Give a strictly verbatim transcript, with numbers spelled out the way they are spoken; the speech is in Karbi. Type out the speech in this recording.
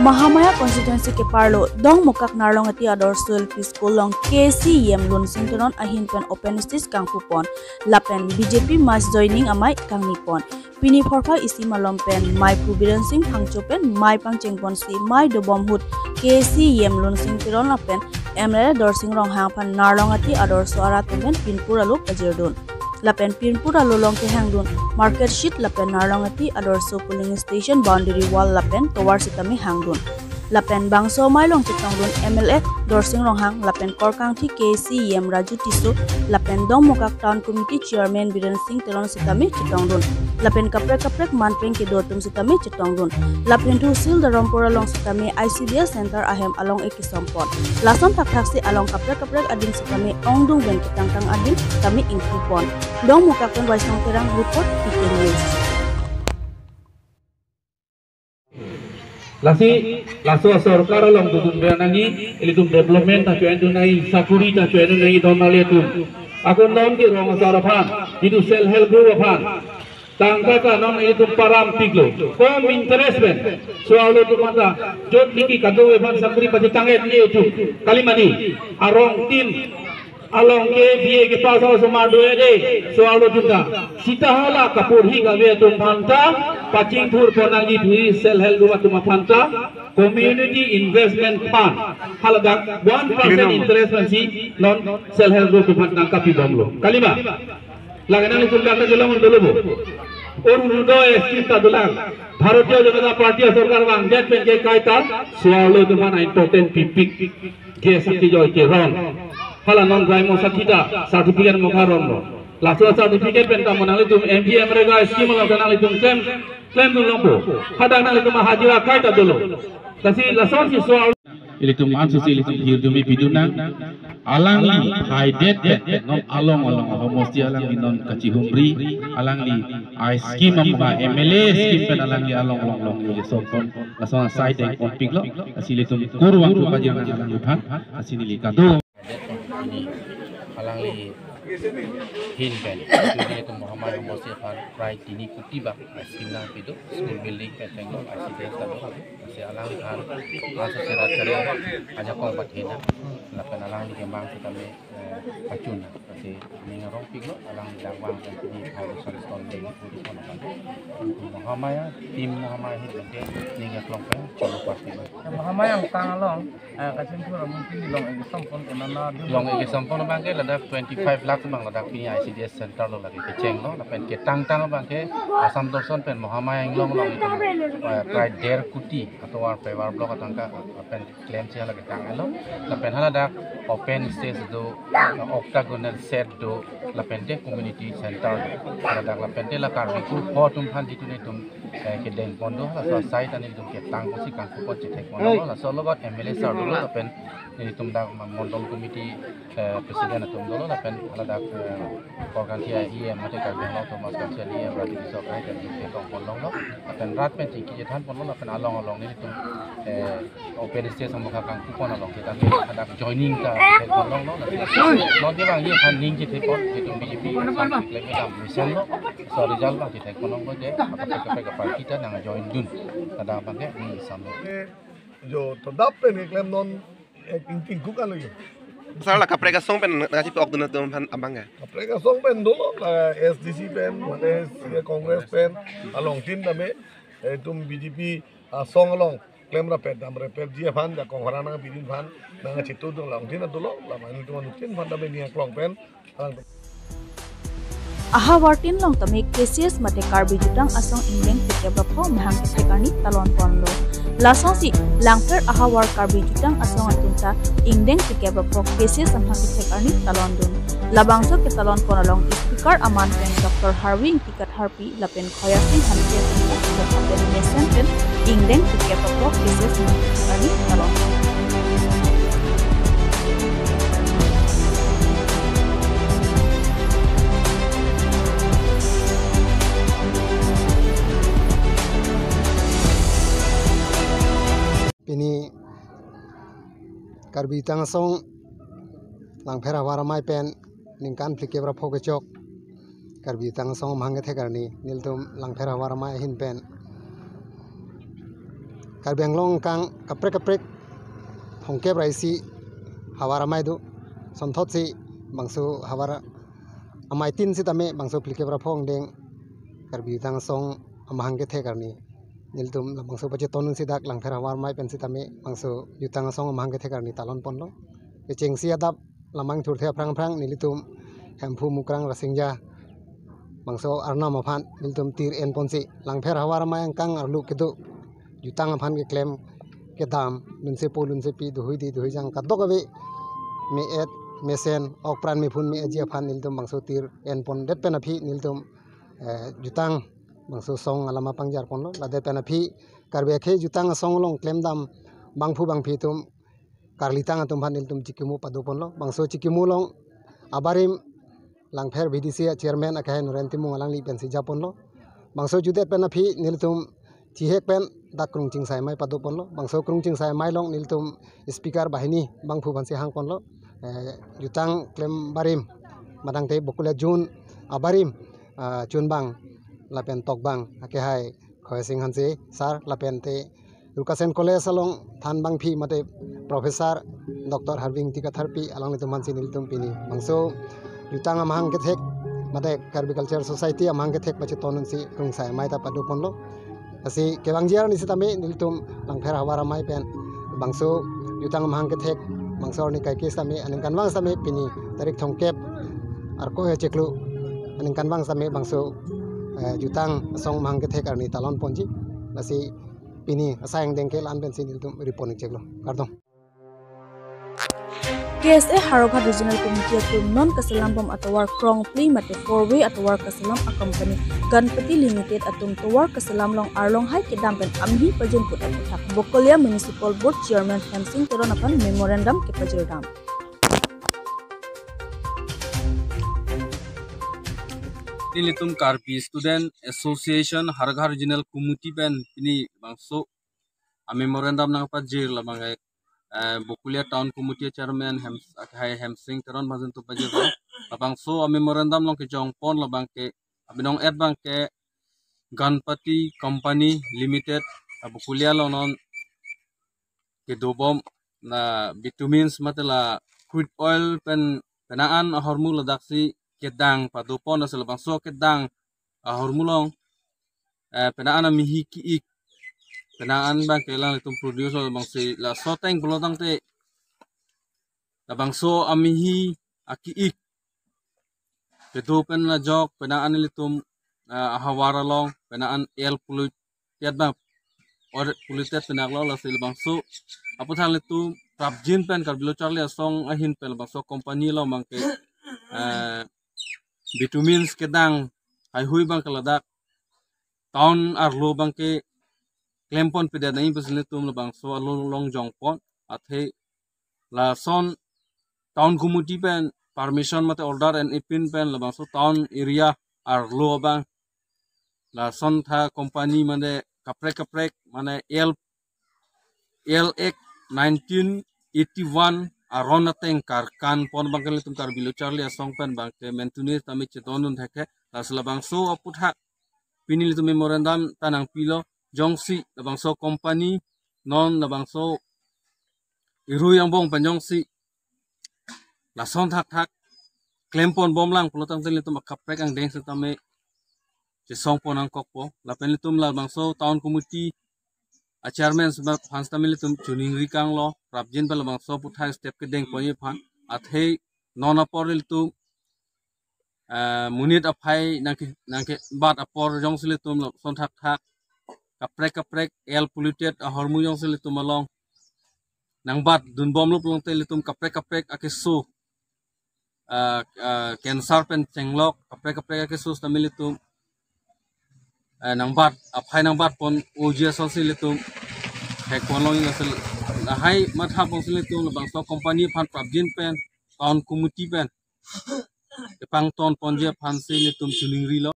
Mahamaya constituency keparlo Dongmukak Narlongati Adorsho L P School along K A C E M Lunsing Teron ahin pen open stage kangpupon lapen B J P mass joining amei kangnipon. Pini phorphai isi malom pen maiphu Biren Sing Phangcho pen mei pangchengponsi mei dobom ahut K A C E M Lunsing Teron lapen M L A Dorsing Ronghang aphan Narlongati Adorsho arat atum pen pinpur alo pajirdun. Lapen pinpur alo along kehangdun market shed lapen Narlongati Adorsho polling station boundary wall lapen tovar sitame hangdun. Lapen bangso amei along chetongdun M L A Dorsing Ronghang lapen Korkangthi K A C E M Raju Tisso lapen Dongmukak Town Committee Chairman Biren Sing Teron sitame chetongdun. Lapen kaprek kaprek manpeng kedo atum sitame chetongdun. Lapen Thusil Dharampur along sitame I C D S Center ahem along-e kesompon. Lason thakthaksi along kaprek kaprek adim sitame ongdung pen ketangtang adim sitame ingpupon. Dongmukak pen Waisong Terang report, T K News. Lasi, laso asorkar along dodun ber nangji, ilitum development ta cho-endun nangji, sakuri ta cho-endun nangji, don nangli atum. Ako non ke rong asar aphan, itum self help group aphan tangka ta non ilitum param piklo. Kom interest pen so-arlo atum anta jot niki kado aphan sakuri pachethang-et nangji atum. Kali mati, arong tin along ke B A kepass asomar do-e de, so-arlo atum ta. Sita hala kaporhi kave atum aphanta pachingthurpon nangji, phi self help group atum aphanta community investment fund, haladak one percent interest pensi non self help group atum aphanta kapibomlo. Kali ma? Lake nanglitum dak kelong dolo bo. Orunodoi scheme ta dolang. Bharatiya Janata Party asorkar vangdet pen ke kaita so-arlo atum aphan important pipik. Gas akejoi ke rong. Hala non graimo sakhi ta certificate mokha ronglo. Laso certificate pen ta mo nanglitum M G N R E G A scheme along ta nanglitum klem, klemdun longpo. Hadak nanglitum ahajira kaita dolo. Lasi lasonsi so-arlo. Ilitum ansose ilitum hirdumi pidun nang. Alangli haidet pen non along along ahomosti alangli non kachihumri, alangli ai scheme amokha M L A scheme pen alangli along along along ilitum sompon. Lason asai dengpon piklo, lasi ilitum kurvangthu pajir nang alangliphan, lasi neli kado. Ini alangli ahin pen, itu ilitum Mahamaya ahomosti aphan prai tini kuti bak scheme nangpido, school building pen thenglo, I C D S ta do, lasi alangliphan ansose rat kare ajakong pathena, lapen alangli kemang sitame, eh, pachun, lasi ning arong piklo, alangli dang vang pen pini hai son son deng pudi pon aphan. Mahamaya, team Mahamaya ahin pen ke ning aklong pen cholo party lo. Ya, Mahamaya angtang along, eh, kachingthur amun pini long-e kesompon konana dun. Long-e kesompon abang ke ladak twenty five lakh abang ladak pini I C D S center lo lake kechenglo, lapen ketangtang abang ke Assam Dorson pen Mahamaya Inglong along itum, eh, prai der kuti atovar paver block atangka lapen klemsi hala ketang-etlo. Lapen haladak open stage do, octagonal shed do, lapen te community center do. Haladak lapen te la Karbi ku pho atum aphan jitu nelitum, eh, kedengpon do, laso asai ta nelitum ketangponsi kangpupon chethekpon lo, laso alogot M L A sir dolo, lapen nelitum dak ma-, mondol committee, eh, president atum dolo, lapen haladak, eh, Korkangthi E M mate Karbi Anglong Autonomous Council E M Raju Tisso akai pen nelitum ketongpon longlo, lapen rat pen chingki chethanpon lo, lapen along along nelitum, eh, open stage amokha kangpupon along kita ke hadak joining ta thekpon longlo, lapen non ke bang ye khan ning chethepon, itum B J P Assam keklem kedam mission lo, so result bang chethekpon longlo je, kaprek kaprek aparty ta nangjoin dun, ladak abang ke ning Assam lo. Jo to dap pen keklem non, eh, ingting kuk alo jo. Sir, la kaprek asong pen nangchipi-ok dun atum aphan abang ke? Kaprek asong pen dolo, la S D C pen, mane Congress pen, along tin tame, eh, itum B J P asong along klem rapet, dam rapetji aphan, jakong hara nangpidun aphan, nangchetudun along tin dolo, la mane itum anuttin aphan tame ning aklong pen, along Ahavar tin along tame K C S mate Karbi Jutang Asong ingdeng phlikep ra pho mahang kethek arni talon ponlo. Lasonsi Langpher Ahavar Karbi Jutang Asong atum ta ingdeng phlikep ra pho K C S amahang kethek arni talon dun. Labangso ketalon pon along speaker aman pen Doctor Harvey Ingti Katharpi lapen Khoya Sing Hanse atum ta lapen mesen pen ingdeng phlikep ra pho K C S amahang kethek arni talon. Pini Karbi Jutang Asong Langpher Ahavar Amei pen ningkan phlikep ra pho kechok Karbi Jutang Asong amahang kethek arni nelitum Langpher Ahavar Amei ahin pen Karbi Anglong angkang kaprek kaprek thomkep ra isi havar amei do. Sonthotsi bangso havar amei tin sitame bangso phlikep ra pho angdeng Karbi Jutang Asong amahang kethek arni nelitum labangso pachetondunsi dak Langpher havar amei pen sitame bangso Jutang Asong amahang kethek arni talon ponlo. Kechengsi adap lamang thurthe aphrang aphrang nelitum Hemphu, Mukrang, Rasingja bangso arnam aphan nelitum tir en ponsi Langpher havar amei angkang arlo kedo jutang aphan keklem kedam, lunsepo lunsepi, dohoidi dohoijang kadokave me-et mesen, okpran mephun me-etji aphan nelitum bangso tir en pondet pen aphi nelitum, eh, jutang bangso song alam apangjar ponlo. Ladet pen aphi Karbi akhei Jutang Asong along klemdam bangphu bangphi atum karlitang atum aphan nelitum chikimo pado ponlo. Bangso chikimo along abarim Langpher V D C a chairman akehai Noren Timung alangli pensi ja ponlo. Bangso judet pen aphi nelitum chihek pen dak Krungchingsai amei pado ponlo. Bangso Krungchingsai amei along nelitum speaker banghini bangphu aphansi hang ponlo. Eh, jutang klem barim, madangte Bokulia Zone abarim, ah, chunbang lapen tokbang akehai Khoising Hanse sir lapente Rukasen College along thanbangphi mate Professor Doctor Harbing Ingti Katharpi alanglitum aphansi nelitum pini bangso Jutang amahang kethek mate Karbi Culture Society amahang kethek pachetondunsi Krungsai amei ta pado ponlo. Lasi kevangji arni sitame nelitum Langpher havar amei pen bangso Jutang amahang kethek bangso arni kaike sitame aningkanvang sitame pini tarik thomkep Arkoi achiklo aningkanvang sitame bangso, eh, Jutang Asong amahang kethek arni talon ponji. Lasi pini asai angdeng ke la-an pensi nelitum ri pon-ik chiklo. Kardom. K S A Howraghat Regional Committee atum non kaselam bom atovar krong phli mate four way atovar kaselam a company Ganpati Limited atum tovar kaselam along arlong hai kedam pen amihi pajir put aphuthak Bokolia Municipal Board Chairman Hemsing Teron aphan memorandum kepajirdam. Nelitum Karbi Student Association Howraghat Regional Committee pen pini bangso a memorandum nangpajir labang ke, eh, Bokolia Town Committee Chairman Hem, akehai Hemsing Teron aphan nelitum pajir labangso a memorandum along kejong pon labang ke abinong et abang ke Ganpati Company Limited, ah, Bokolia along non kedo bom la bitumins mate la crude oil pen penang an ahormu ladaksi kedang pado pon, lasi labangso kedang ahormu along, eh, penang an amihi ki-ik, penang an abang ke alanglitum produce lo, labangsi laso ateng pulotangte labangso amihi aki-ik kedo pen ajok penang an ilitum, eh, ahavar along penang an air polluted abang, air polluted pen aklo, lasi labangso aphuthak ilitum prapjin pen Karbi Lo Charli Asong ahin pen labangso company along abang ke, eh, bitumins kedang haihui abang ke ladak town arlo abang ke klem ponpedet nangji pusi nelitum labangso arlo along jong pon, athe lason town committee pen permission mate order en-ipin pen labangso town area arlo abang lason tha company mane kaprek kaprek mane L, L Act nineteen eighty-one aron ateng karkan pon abang ke ilitum Karbi Lo Charli Asong pen abang ke mentuni tame chetondun thek ke, lasi labangso aphuthak pini ilitum memorandum ta nangpilo, jongsi labangso company non labangso irui angbong pen jongsi lason thakthak klem pon bomlang pulotangte ilitum akaprek angdeng sitame chesong pon nangkokpo. Lapen ilitum labangso town committee a chairman sitame aphan sitame ilitum choningri kanglo, prapjin pen labangso aphuthak step kedeng ponji aphan, athe non apor ilitum, eh, monit aphai nangke, nangkebat apor jongsi ilitum lason thakthak kaprek kaprek air polluted ahormu jongsi ilitum along nangbat dunbomlo pulotangte ilitum kaprek kaprek akeso, ah, ah, cancer pen chenglok kaprek kaprek akeso sitame ilitum, eh, nangbat aphai nangbat pon oji asonsi ilitum hek pon long ing asel lahai matha ponsi ilitum labangso company aphan prapjin pen town committee pen kepangton ponji aphansi ilitum choningrilo.